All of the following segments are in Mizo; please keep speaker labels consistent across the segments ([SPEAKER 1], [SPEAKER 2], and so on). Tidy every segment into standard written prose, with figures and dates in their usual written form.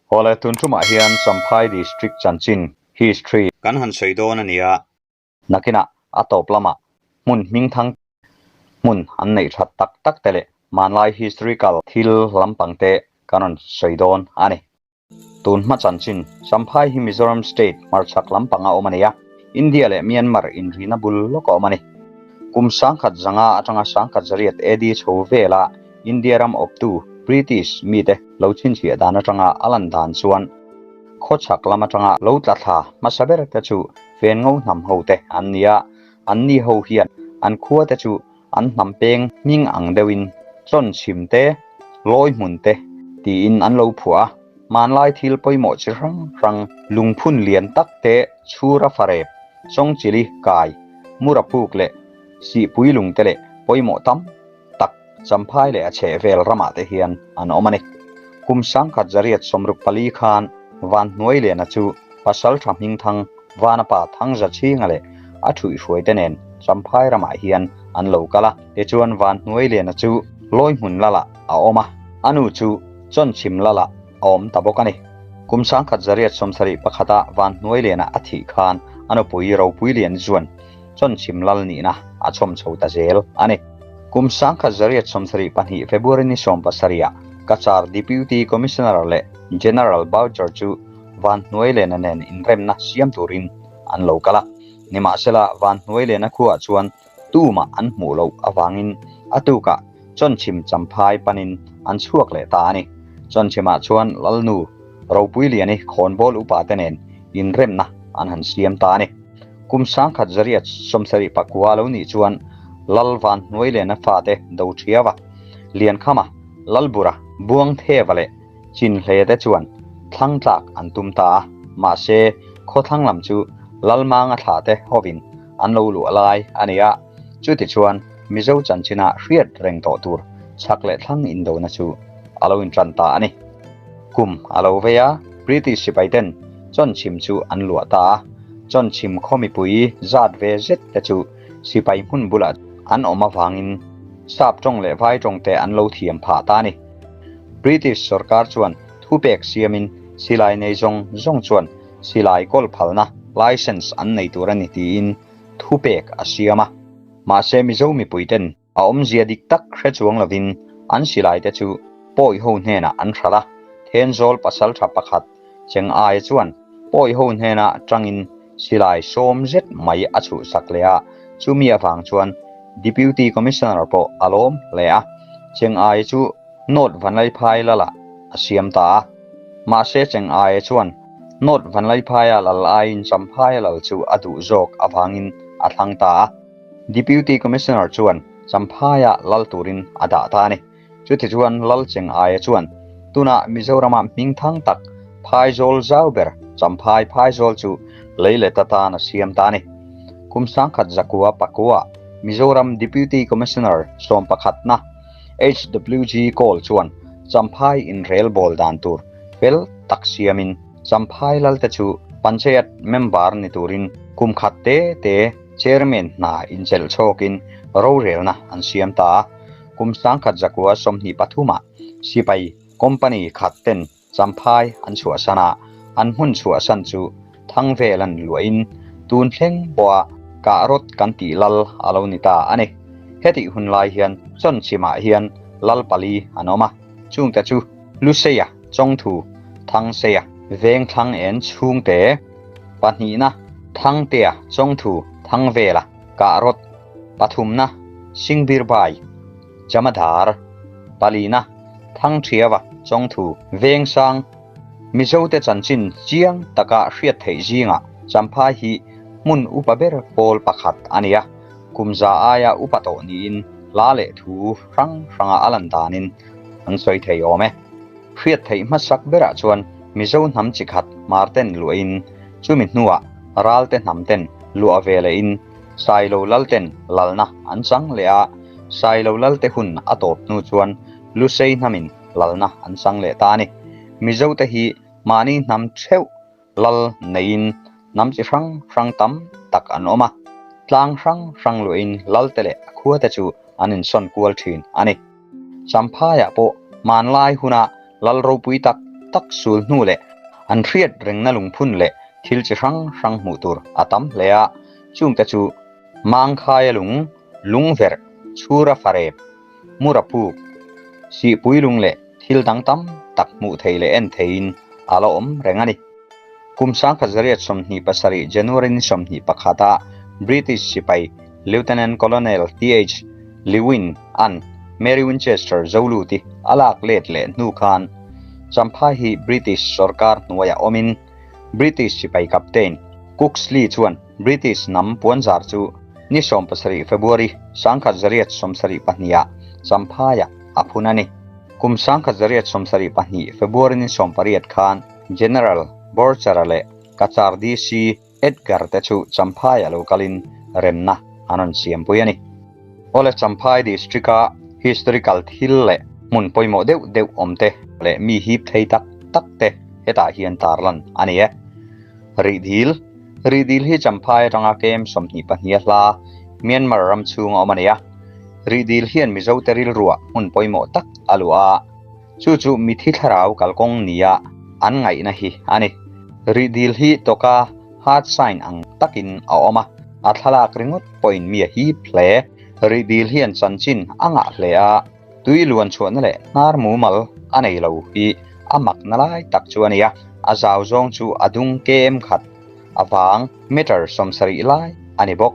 [SPEAKER 1] Awle tun tumah hian Champhai District chanchin, history, kan han sawi dawn a ni a. Nakinah a tawp lamah hmun hmingthang hmun an neih that tak tak te leh hmanlai historical thil lampang te kan rawn sawi dawn a ni. Tun hma chanchin, Champhai hi Mizoram state hmarchhak lampanga awm a ni a, India leh Myanmar inrina bul lawk a awm a ni. Kum sangkhat zanga atanga sangkhat zariat AD chho vela India ram awptu British mite lo chhinchhiah dan atanga a lan dan chuan khawchhak lam atanga lo tla thla hmasa ber te chu Fengo hnam ho te an ni a, anni ho hian an khua te chu an hnam peng hming ang deuhin chawnchhim te, lawi hmun te tiin an lo phuah a, hmanlai thil pawimawh chi hrang hrang lungphun lian tak te chhura farep, chawngchili kai, mura puk leh sihpui lung te leh pawimawh tam tak Champhai leh a chhehvel ramah te hian an awm a ni. Kum sangkhat zariat 64 khan Vanhnuailiana chu pasal tha hmingthang Vanapa Thangzachhinga leh a thuihhruaite nen Champhai ramah hian an lo kal a. Tichuan Vanhnuailiana chu Lawihmun lalah a awm a, a nu chu Chawnchhim lalah a awm ta bawk a ni. Kum sangkhat zariat 71-a Vanhnuailiana a thih khan a nupui Ropuilian chuan Chawnchhim lal nihna a chhawm chho ta zel a ni. Kum 1972 February ni 17-ah Cachar Deputy Commissioner leh General Boucher chu Vanhnuailena nen inremna siam turin an lo kal a. Nimahsela Vanhnuailena khuaah chuan tumah an hmuh loh avangin a tukah Chawnchhim Champhai panin an chhuak leh ta a ni. Chawnchhimah chuan Lalnu Ropuiliani khawnbawl upate nen inremna an han siam ta a ni. Kum 1979 lo nih chuan Lal Vanhnuailena fate do thiau a, Liankhama, Lalbura, Buangtheva leh Chinhle te chuan thlang tlak an tum ta a, mahse khawthlang lam chu Lalmanga thla te hovin an lo luah lai a ni a, chutichuan Mizo chanchina hriat reng tawh tur chhak leh thlang indona chu a lo intan ta a ni. Kum a lo vei a, British sipai ten Chawnchhim chu an luah ta a, Chawnchhim khaw mipui zat ve zet te chu sipai hmun bulah an awm avangin sap tawng leh vai tawng te an lo thiam phah ta a ni. British sorkar chuan thupek siamin silai nei zawng zawng chuan silai kawl phalna, license, an nei tur a ni tiin thupek a siam a. Mahse Mizo mipui ten a awmzia dik tak hre chuang lovin an silai te chu pawi ho hnenah an hralh a, Thenzawl pasaltha pakhat cheng aia chuan pawi ho hnena tangin silai sawm zet mai a chhuhsak leh a, chumi avang chuan Deputy Commissioner pawh a lawm hle a, cheng aia chu North Vanlaiphai lalah a siam ta a. Mahse cheng aia chuan North Vanlaiphaia lal aiin Champhaia lal chu a duh zawk avangin a thlang ta a. Deputy Commissioner chuan Champhaia lal turin a dah ta a ni. Chutichuan lal cheng aia chuan tunah Mizorama hmingthang tak Phaizawl zau ber Champhai Phaizawl chu leilet atan a siam ta a ni. Kum 1909 Mizoram Deputy Commissioner sawmpakhatna HWG Call chuan Champhai inrel bawl dan tur fel tak siamin Champhai lalte chu Panchayat member ni turin kum khat te te Chairman hna inchelh chhawkin rorelna an siam ta a. Kum 1923-ah sipai company khat ten Champhai an chhuahsan a, an hmun chhuahsan chu Thangvel an luahin tun thleng pawha kah rawt kan tih lal a lo ni ta a ni. Hetih hun lai hian Chawnchhimah hian lal pali an awm a, chungte chu Luseia, Chawngthu, Thangseia, Vengthlang en chhungte, pahnihna, Thangtea, Chawngthu, Thangvela, kah rawt, pathumna, Singbirbai, Jamadar, palina, Thangthiava, Chawngthu, Vengsang, Mizote chanchin chiang taka hriat theih zingah Champhai hi hmun upa ber pawl pakhat a ni a, kum za aia upa tawh niin hla leh thu hrang hranga a lan danin an sawi thei awm e. Hriat theih hmasak berah chuan Mizo hnam chi khat Hmarten luahin chumi hnuah Ralte hnam ten luah ve lehin Sailo Lalten lalna an chang leh a, Sailo Lalte hun a tawp hnu chuan Lusei hnamin lalna an chang leh ta a ni. Mizote hi mahni hnam theuh lal neiin hnam chi hrang hrang tam tak an awm a, tlang hrang hrang luahin lalte leh a khuate chu an insawn kual thin a ni. Champhaiah pawh hmanlai huna lal ropui tak tak sul hnu leh an hriat rengna lungphun leh thil chi hrang hrang hmuh tur a tam hle a, chungte chu Mangkhaia lung, lungverh, chhura farep, mura puk, sihpui lung leh thil dang tam tak hmuh theih leh en theihin a la awm reng a ni. Kum 1927 January ni 21 a British sipai Lieutenant Colonel TH Lewin an Mary Winchester Zoluti a lak let leh hnu khan Champhai hi British sorkar hnuaiah awmin British sipai Captain Cooksley chuan British hnam puanzar chu ni 17 February 1972 ah Champhaiah a phun a ni. Kum 1972 February ni 18 khan General Borchara leh Cachar DC Edgar te chu Champhaiah lo kalin remna an rawn siampui a ni. Awle Champhai District-a historical thil leh hmun pawimawh deuh deuh awm te leh mi hip thei tak tak te hetah hian tarlan a ni e. Rihdil, Rihdil hi Champhai atanga kem 22 a hla Myanmar ram chhunga awm a ni a. Rihdil hian Mizote rilruah hmun pawimawh tak a luah a. Chu chu mithi thlarau kalkawng nia an ngaihna hi a ni. Rihdil hi tawka heart sign ang takin a awm a, a thlalak ringawt pawhin mi a hip hle. Rihdil hian chanchin a ngah hle a, tui luan chhuahna leh hnar mumal a nei lo hi a makna lai tak chu a ni a, a zau zawng chu a dung kem khat a vang meter 70 lai a ni bawk.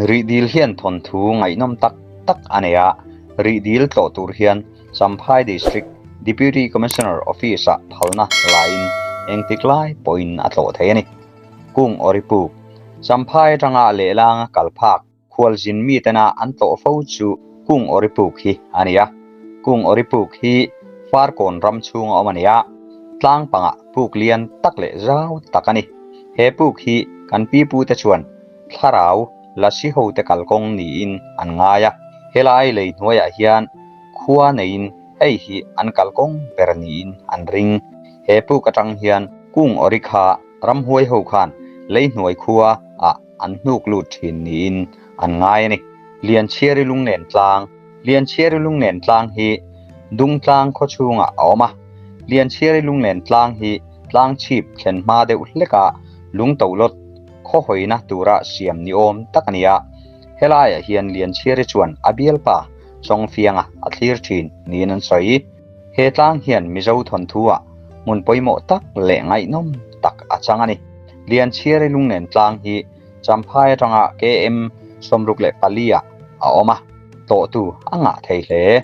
[SPEAKER 1] Rihdil hian thawnthu ngaihnawm tak tak a nei a, rihdil tlawh tur hian Champhai District Deputy Commissioner Office-ah phalna laiin engtik lai pawhin a tlawh thei a ni. Kung Awripuk, Champhai atanga lehlanga kal phak khualzin mitena an tlawh fo chu Kung Awripuk hi a ni a. Kung Awripuk hi Farkawn ram chhunga awm a ni a, tlang pangah puk lian tak leh zau tak a ni. He puk hi kan pipute chuan thlarau Lasi hote kalkawng niin an ngai a, helai lei hnuaiah hian khua neiin hei hi an kalkawng ber niin an ring. He puk atang hian kung awri kha ramhuai ho khan lei hnuai khua ah an hnuk lut thin niin an ngai a ni. Lianchhiari Lunglen Tlang Lianchhiari Lunglen Tlang hi Dungtlang khaw chhungah a awm a. Lianchhiari Lunglen Tlang hi tlang chhip thlen hma deuh hlekah lungtolawt khaw hawina tura siam ni awm tak a ni a. Helaiah hian Lianchhiari chuan a bialpa Chawngfianga a thlir thin niin an sawi. He tlang hian Mizo thawnthu-ah hmun pawimawh tak leh ngaihnawm tak a chang a ni. Lianchhiari Lunglen tlang hi Champhai atanga KM 64 ah a awm a, tlawhtu a ngah thei hle.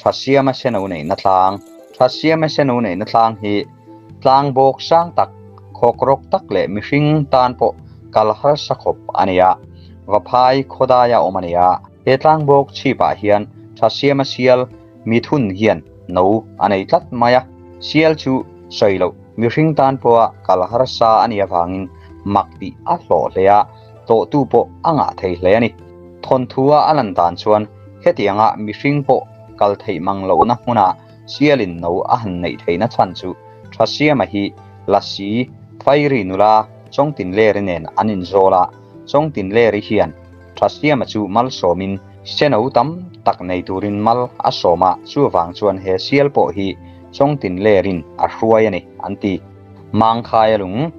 [SPEAKER 1] Thasiama seno neihna tlang Thasiama seno neihna tlang hi tlang bawk sang tak, khawkrawk tak leh mihring tan pawh kal harsa khawp a ni a, Vaphai khawdaia awm a ni a. He tlang bawk chhipah hian Thasiama sial mithun hian no a nei tlat mai a, sial chu sawi loh mihring tan pawha kal harsa a nih avangin mak tih a hlawh hle a, tlawhtu pawh a ngah thei hle a ni. Thawnthua a lan dan chuan hetianga mihring pawh kal theih mang lohna hmuna sialin no a han neih theihna chhan chu Thasiama hi Lasi, Fairi nula Chawngtinleri nen an inzawl a, Chawngtinleri hian Thasiama chu malsawmin seno tam tak nei turin mal a sawm a, chuvang chuan he sial pawh hi Chawngtinlerin a hruai a ni an ti. Mangkhaia lung.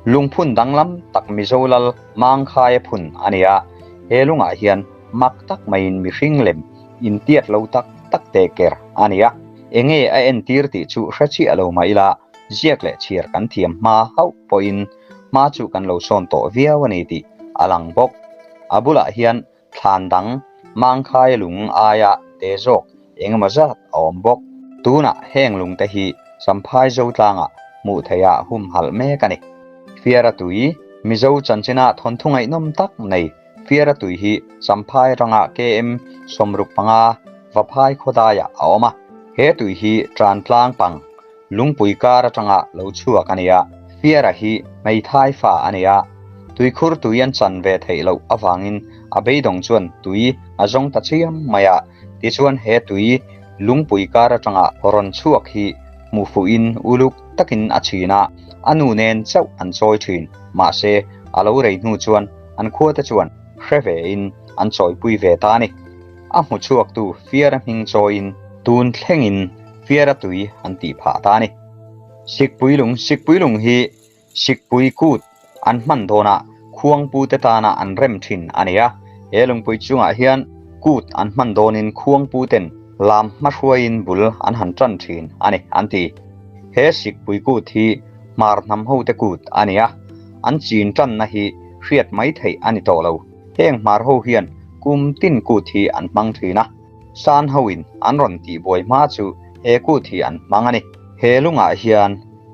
[SPEAKER 1] Lungphun danglam tak Mizo lal Mangkhaia phun a ni a, he lungah hian mak tak maiin mihring lem intiat lo tak tak te ker a ni a. Enge a entir tih chu hre chiah lo mah ila, ziak leh chhiar kan thiam hma hauh pawhin hma chu kan lo sawn tawh viau a ni tih a lang bawk. A bulah hian thlan dang Mangkhaia lung aia te zawk engemaw zat a awm bawk. Tunah heng lungte hi Champhai Zotlangah hmuh theihah humhalh mek a ni. Fiara tui, Mizo chanchina thawnthu ngaihnawm tak nei Fiara tui hi Champhai ranga KM 65 Vaphai khawdaiah a awm a. He tui hi Tantlang pang Lungpui kar atanga lo chhuak a ni a, Fiara hi hmeithai fa a ni a, tuikhur tui an chan ve theih loh avangin a beidawng chuan tui a zawng ta chiam mai a, tichuan he tui lungpui kar atanga rawn chhuak hi hmu fuhin uluk takin a chhin a, a nu nen chauh an chawi thin, mahse a lo rei hnu chuan an khuate chuan hre vein an chawipui ve ta a ni. A hmu chhuaktu Fiara hming chawiin tun thlengin Fiara tui an tih phah ta a ni. Sikpui lung, Sikpui lung hi Sikpui kut an hman dawnah khuangpute tana an rem thin a ni a. He lungpui chungah hian kut an hman dawnin khuangputen lam hmahruaiin bul an han tan thin a ni an ti. He Sikpui kut hi Hmar hnam hote kut a ni a, an chin tanna hi hriat mai theih a ni tawh lo. Heng Hmar ho hian kum tin kut hi an hmang thin a, San hoin an rawn tihbuai hma chu he kut hi an hmang a ni. He lungah hian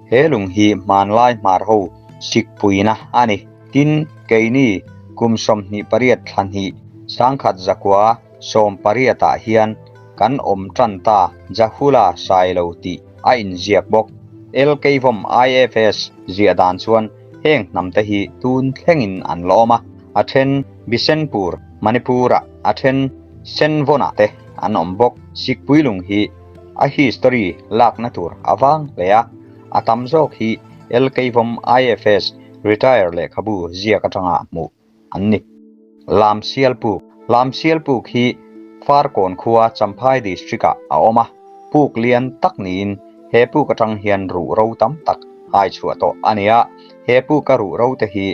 [SPEAKER 1] he lung hi hmanlai Hmar ho sikpuina a ni. Tin, keini kum 28 thla hnih sangkhat zakua 18 ah hian kan awm tan ta Jahula Sailo tih a inziak bawk. LKVawm IFS ziah dan chuan heng hnam te hi tun thlengin an la awm a, a then Bisenpur, Manipur-ah, a then Senvawn-ah te an awm bawk. Sikpuilung hi a history lakna tur a vang hle a, a tam zawk hi LKVawm IFS retire lehkhabu ziak atanga hmuh an ni. Lamsial puk, Lamsial puk hi Farkawn khua Champhai District ah a awm a, puk lian tak niin he puk atang hian ruh ro tam tak hai chhuah tawh a ni a, he puka ruh ro te hi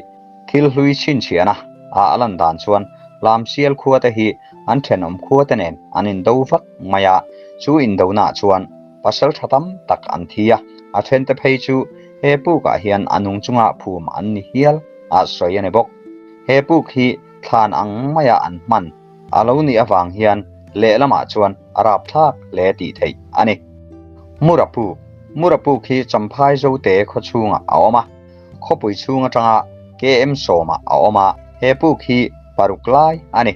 [SPEAKER 1] thil hlui chhinchhiahna a a lan dan chuan Lamsial khua te hi an thenawm khua te nen an indo vak mai a, chu indona chuan pasal tha tam tak an thi a, a then te phei chu he pukah hian a nung chunga phum an ni hial. a sawi a ni bawk. He puk hi thlan ang maia an hman a lo nih avang hian lehlamah chuan a rapthlak hle tih theih a ni. Mura puk, Mura puk hi Champhai Zote khaw chhungah a awm a, khawpui chhung atanga KM sawmah a awm a, he puk hi paruk lai a ni.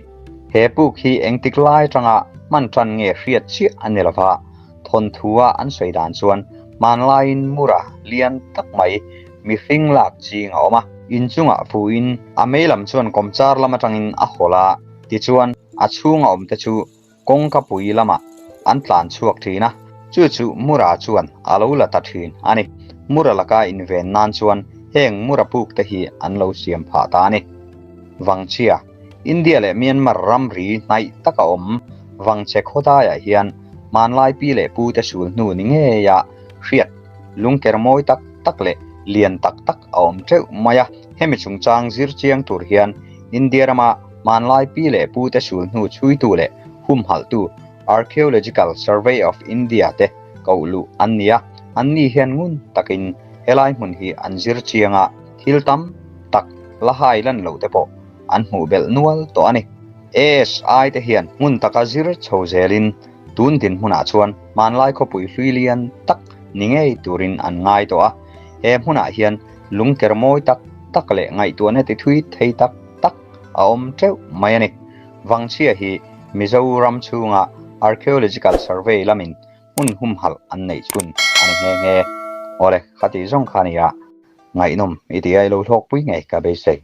[SPEAKER 1] He puk hi engtik lai atanga hman tan nge hriat chiah a ni lova, Thawnthua an sawi dan chuan hmanlaiin mura lian tak mai mihring lak ching a awm a. Inchungah fuhin a mei lam chuan kawmchar lam atangin a hawlh a, tichuan a chhunga awmte chu kawngka pui lamah an tlan chhuak thin a, chu chu mura chuan a lo la ta thin a ni. Mura laka inven nan chuan heng mura pukte hi an lo siam phah ta a ni. Vangchhia. India leh Myanmar ramri hnaih taka awm Vangchhe khawdaiah hian hmanlai pi leh pute sul hnu ni ngeia hriat lungker mawi tak tak leh lian tak tak a awm teuh mai a. Hemi chungchang zir chiang tur hian India rama hmanlai pi leh pute sul hnu chhuitu leh humhalhtu Archaeological Survey of India te koh luh an ni a, anni hian ngun takin helai hmun hi an zir chiang a, thil tam tak la hai lan loh te pawh an hmuh belh nual tawh a ni. ASI te hian hmun taka zir chho zelin tun dinhmunah chuan hmanlai khawpui hlui lian tak ni ngei turin an ngai tawh a. He hmunah hian lungker mawi tak tak leh ngaihtuahna ti thui thei tak tak a awm teuh mai a ni. Vangchhia hi Mizoram chhunga Archaeological Survey lamin hmun humhalh an neih chhun a ni nghe nghe. Awle, khati zawng kha a ni a, ngaihnawm i ti a, i lo hlawkpui ngei ka beisei.